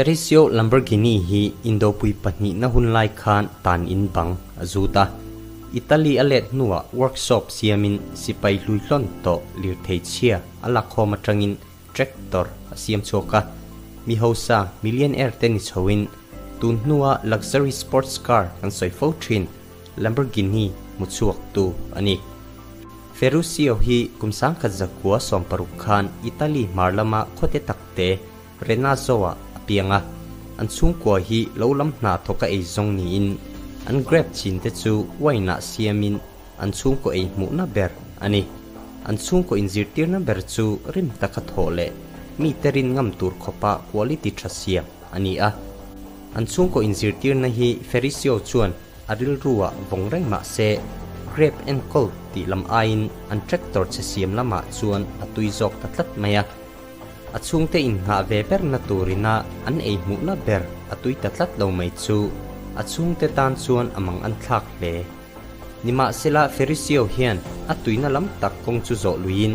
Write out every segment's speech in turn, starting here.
Ferruccio Lamborghini hi Indopui pahnihna hun lai khan tan in bang a zut a. Italy a let hnuah workshop siamin sipai hluihlawn tawh lirthei chhia a lakhawm atangin tractor a siam chhuak a. Mi hausa, millionaire te ni chhoin tun hnua luxury sports car kan sawi fo thin Lamborghini hmu chhuaktu a ni. Ferruccio hi kum 1960 khan Italy hmar lama khawte takte Renazzo-ah a piang a, an chhungkua hi lo lam hna thawka ei zawng niin an grape chin te chu wine-ah siamin an chhungkaw ei hmuhna ber a ni. An chhungkaw inzirtirna ber chu rim taka thawh leh mite rin ngam tur khawpa quality tha siam a ni a. An chhungkaw inzirtirna hi Ferruccio chuan a rilruah vawng reng mah se, grape enkawl tih lam aiin an tractor chhe siam lamah chuan a tui zawk ta tlat mai a. A chhungte innghah ve berna turina an ei hmuhna ber a tui ta tlat lo mai chu a chhungte tan chuan a mang an thlak hle. Nimahsela Ferruccio hian a tuina lam tak kawng chu zawh luiin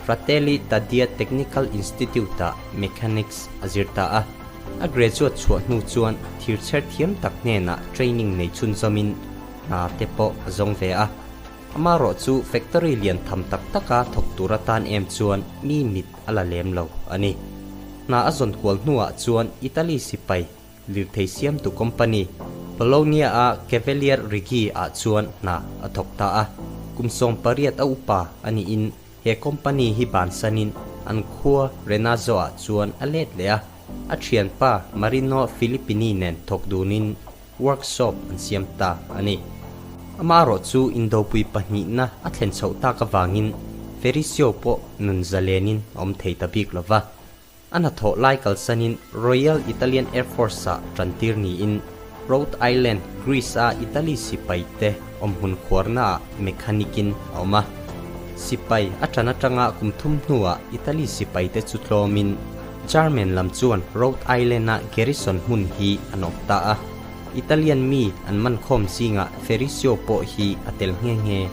Fratelli Taddia Technical Institute-ah Mechanics a zir ta a. A graduate chhuah hnu chuan thirchher thiam tak hnenah training nei chhunzawmin hna te pawh a zawng ve a. Amarawh chu factory lian tham tak taka thawk tur atan em chuan mi mit a la lem lo a ni. Hna a zawn kual hnuah chuan Italy sipai lirthei siamtu company Bologna-a Cavalier Righi ah chuan hna a thawk ta a. Kum 18 a upa a niin he company hi bansanin an khua Renazzo-ah chuan a let leh a. A thianpa Marino Filippini nen thawk dunin workshop an siam ta a ni. Amaherawh chu Indopui pahnihna a thlen chhoh tak avangin Ferruccio pawh nun zalenin a awm thei ta bik lo va. A hnathawh lai kalsanin Royal Italian Air Force-ah tantir niin Rhode Island, Greece-a Italy sipaite awmhmun khuarnaah mechanic-in a awm a. Sipai a tan atanga kum thum hnuah Italy sipaite chu tlawmin German lam chuan Rhode Island-a garrison hmun hi an awp ta a. Italian mi an man khawm zingah Ferruccio pawh hi a tel nghe nghe.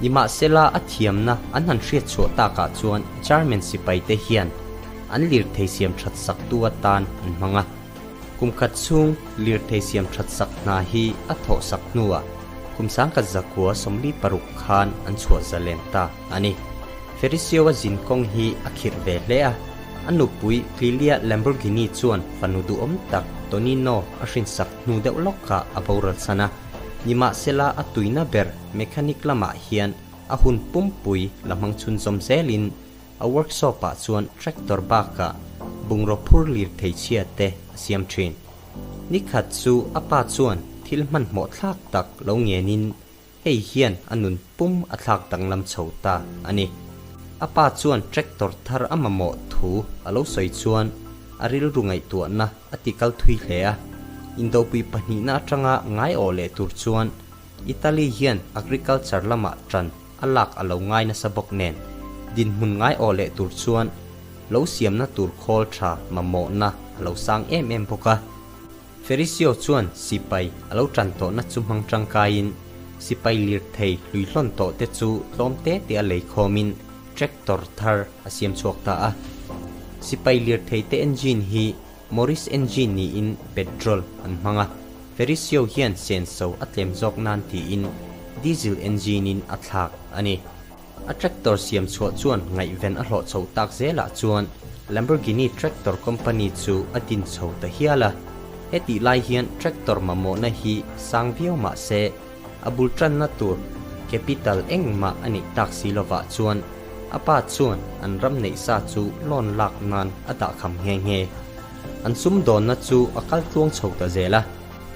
Nimahsela a thiamna an han hriat chhuah takah chuan German sipaite hian an lirthei siam that sak tu atan an hmang a. Kum khat chhung lirthei siam that sak hna hi a thawh sak hnuah kum 1946 khan an chhuah zalen ta a ni. Ferruccio-a zin kawng hi a khirh ve hle a, a nupui Clelia Lamborghini chuan fanu duhawm tak Tonino a hrinsak hnu deuh lawkah a boral san a. Nimahsela a tuina ber mechanic lamah hian a hun pumpui la hmang chhunzawm zelin a workshop-ah chuan tractor bakah bungraw phur lir thei chhia te a siam thin. Nikhat chu a pa chuan thil hmanhmawh thlak tak lo ngenin hei hian a nun pum a thlak danglam chho ta a ni. A pa chuan tractor thar a mamawh thu a lo sawi chuan a rilru ngaihtuahna a ti kal thui hle a. Indopui pahnihna atanga ngai awh leh tur chuan Italy hian agriculture lamah tan a lak a lo ngai nasa bawk nen dinhmun ngai awh leh tur chuan lo siamna tur khawl tha mamawhna a lo sang em em bawk a. Ferruccio chuan sipai a lo tan tawhna chu hmang tangkaiin sipai lirthei hluihlawn tawh te chu tlawm te te a lei khawmin tractor thar a siam chhuak ta a. Sipai lirthei te engine hi Morris engine niin petrol an hmang a, Ferruccio hian senso a tlem zawk nan tiin diesel engine-in a thlak a ni. A tractor siam chhuah chuan ngaihven a hlawh chho tak zelah chuan Lamborghini Tractor Company chu a din chho ta hial a. Hetih lai hian tractor mamawhna hi sang viau mah se, a bul tanna tur capital engmah a neih tak si lovah chuan a pa chuan an ram neih sa chu loan lak nan a dahkham nghe nghe. An sumdawnna chu a kal tluang chho ta zel a.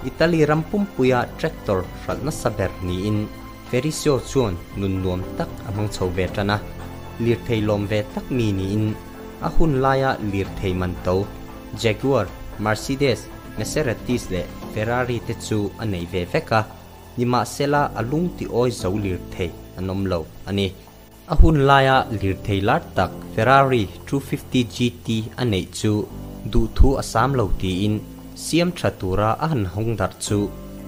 Italy ram pumpuia tractor hralh nasa ber niin Ferruccio chuan nun nuam tak a hmang chho ve tan a, lirthei lawm ve tak mi niin a hun laia lirthei man to Jaguar, Mercedes, Maseratis leh Ferrari te chu a nei ve vek a, nimahsela a lung ti awi zo lirthei an awm lo a ni. A hun laia lirthei lar tak Ferrari 250 GT a neih chu duhthu a sam lo tiin siam tha tura a han hawng darh chu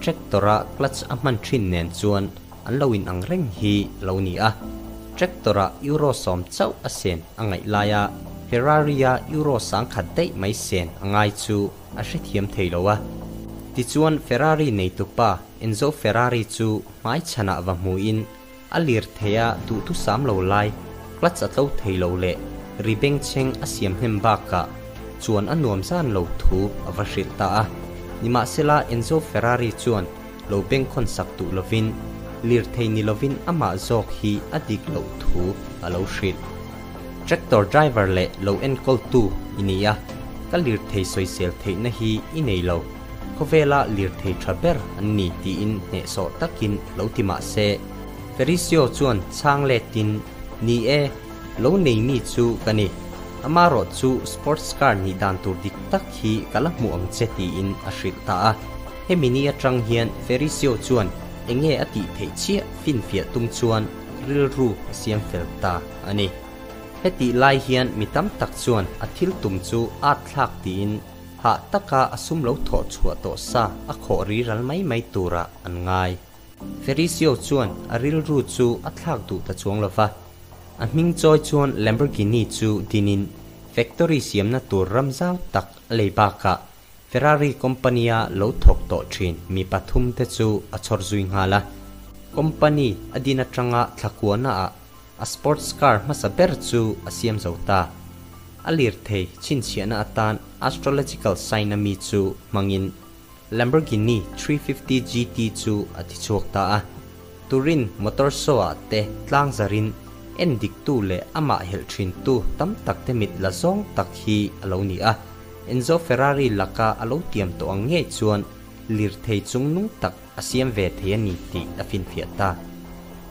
tractor-a clutch a hman thin nen chuan an lo inang reng hi lo ni a. Tractor-ah euro 10 chauh a sen a ngaih laia Ferrari-a Euro 10,000 daih mai sen a ngai chu a hrethiam thei lo a. Tichuan Ferrari neitupa Enzo Ferrari chu hmaichhanah va hmuin a lirtheia duhthusam lo lai clutch a tlo thei lo leh ri bengchheng a siam hnem bakah chuan a nuam zan lo thu a va hrilh ta a. Nimahsela Enzo Ferrari chuan lo bengkhawn sak duh lovin lirthei ni lovin amah zawk hi a dik loh thu a lo hrilh. Tractor driver leh lo enkawltu i ni a, ka lirthei sawisel theihna hi i nei lo. Khawvela lirthei tha ber an ni tiin hnehsawh takin lo ti mah se, Ferricio chuan chhang letin, Ni e, lo nei mi chu ka ni. Amarawh chu sports car nih dan tur dik tak hi ka la hmuh ang che tiin a hrilh ta a. Hemi ni atang hian Ferricio chuan enge a tih theih chiah finfiah tum chuan rilru a siam fel ta a ni. Hetih lai hian mi tam tak chuan a thil tum chu at thlak tiin hah taka a sum lo thawh chhuah tawh sa a khawh ri ral mai mai turah an ngai. Ferricio chuan a rilru chu a thlak duh ta chuang lo va. A hming chawi chuan Lamborghini chu dinin factory siamna tur ram zau tak a lei bakah Ferrari company-a lo thawk tawh thin mi pathum te chu a chhawr zui nghal a. Company a din atanga thlakuahnaah a sports car hmasa ber chu a siam zo ta. A lirthei chhinchhiahna atan astrological sign-a mi chu hmangin Lamborghini 350 GT chu a tichhuak ta a. Turin motor show-ah te tlang zarin en diktu leh amah helh thintu tam tak te mit la zawng tak hi a lo ni a. Enzo Ferrari laka a lo tiam tawh ang ngei chuan lirthei chungnung tak a siam ve thei a ni tih a finfiah ta.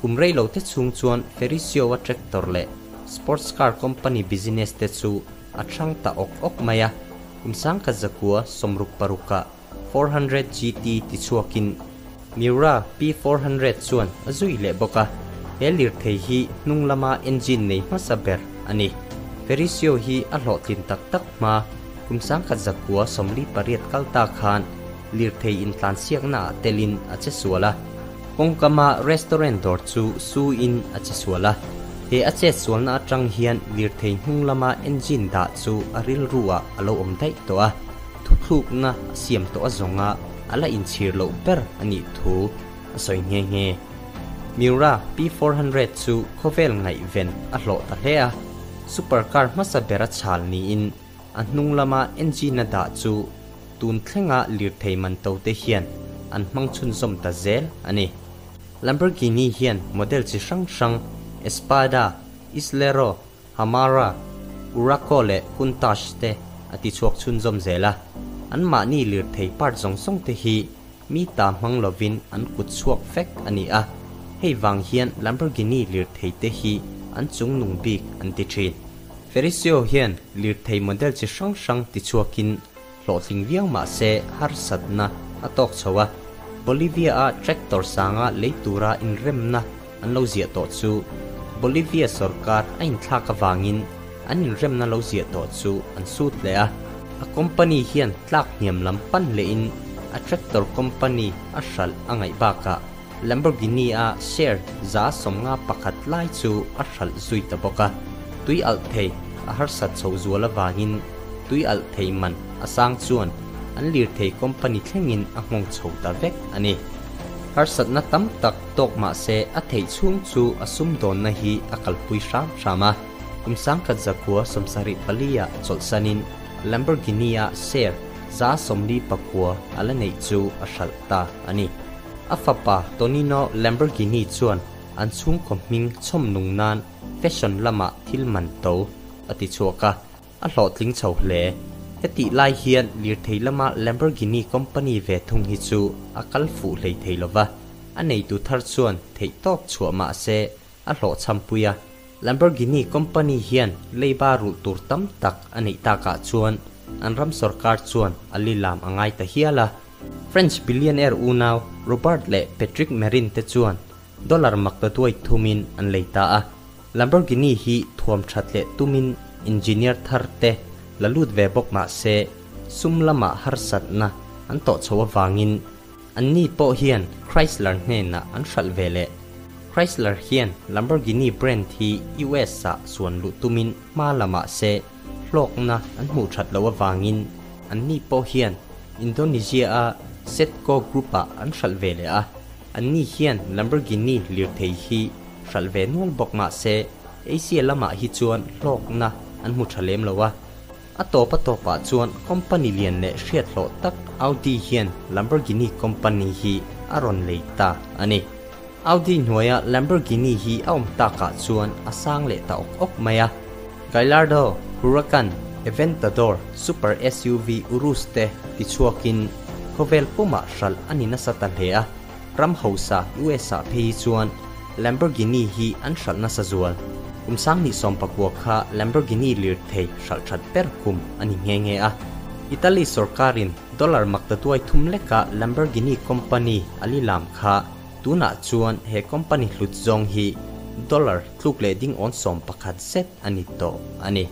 Kum rei lo te chhung chuan Ferricio-a tractor leh sports car company business te chu a hrang ta awk awk mai a, kum 1966-ah 400 GT tichhuakin Miura P400 chuan a zui leh bawk a, he lirthei hi hnung lama engine nei hmasa ber a ni. Ferricio hi a hlawhtlin tak tak hma kum 1948 kal ta khan lirthei intlansiaknaah telin a che sual a. Kawngkama restaurant dawr chu suin a che sual a. He a chet sualna atang hian lirthei hnung lama engine dah chu a rilruah a lo awm daih tawh a, thuthlukna a siam tawh a zawnga a la inchhir loh ber a nih thu a sawi nghe nghe. Miura P400 chu khawvel ngaihven a hlawh ta hle a, supercar hmasa bera chhal niin a hnung lama engine a dah chu tun thlenga lirthei man to te hian an hmang chhunzawm ta zel a ni. Lamborghini hian model chi hrang hrang Espada, Islero, Hamara, Urraco leh Countach te a tichhuak chhunzawm zel a. Anmahni lirthei part zawng zawng te hi mi ta hmang lovin an kut chhuak vek a ni a, hei vang hian Lamborghini lirthei te hi an chungnung bik an ti thin. Ferricio hian lirthei model chi hrang hrang tichhuakin hlawhtling viau mah se harsatna a tawk chho a, Bolivia-a tractor sanga lei tura inremna an lo ziah tawh chu Bolivia sorkar a inthlak avangin an inremna lo ziah tawh chu an sut leh a. A company hian tlak hniam lam pan lehin a tractor company a hralh a ngaih bakah Lamborghini-a share 51% lai chu a hralh zui ta bawk a. Tui alh thei a harsat chho zual avangin tui alh thei man a sang chuan an lirthei company thlengin a nghawng chho ta vek a ni. Harsatna tam tak tawk mah se a theih chhung chu a sumdawnna hi a kalpui hram hram a. Kum 1974-ah chawlhsanin Lamborghini-a share 49% a la neih chu a hralh ta a ni. A fapa Tonino Lamborghini chuan an chhungkaw hming chhawm nung nan fashion lamah thil man to a tichhuak a, a hlawhtling chho hle. Hetih lai hian lirthei lama Lamborghini company ve thung hi chu a kal fuh hlei thei lova, a neitu thar chuan theihtawp chhuah mah se a hlawhchhampui a. Lamborghini company hian leiba rulh tur tam tak a neih takah chuan an ram sorkar chuan a lilam a ngai ta hial a. French billionaire unau Robert leh Patrick Marin te chuan dollar makta duai thumin an lei ta a. Lamborghini hi thuam that leh tumin engineer thar te la lut ve bawk mah se sum lamah harsatna an tawh chho avangin anni pawh hian Chrysler hnenah an hralh ve leh. Chrysler hian Lamborghini brand hi US-ah suan luh tumin hma lamah se. Hlawkna an hmuh that loh avangin anni pawh hian Indonesia-a Setco Group-ah an hralh ve leh a. Anni hian Lamborghini lirthei hi hralh ve nual bawk mah se Asia lamah hi chuan hlawkna an hmu tha lem lo a. A tawp a tawpah chuan company lian leh hriat hlawh tak Audi hian Lamborghini company hi a rawn lei ta a ni. Audi hnuaia Lamborghini hi a awm takah chuan a sang leh ta awk awk mai a. Gallardo, Huracan, Aventador, Super SUV Urus te tichhuakin khawvel pumah hralh a ni nasa ta hle a. Ram hausa US-ah phei hi chuan Lamborghini hi an hralh nasa zual. Kum 2019 kha Lamborghini lirthei hralh that ber kum a ni nghe nghe a. Italy sawrkarin dollar makta duai thum leka Lamborghini company a li lam kha tunah chuan he company hlut zawng hi dollar tluk leh ding awn 11 zet a ni tawh a ni.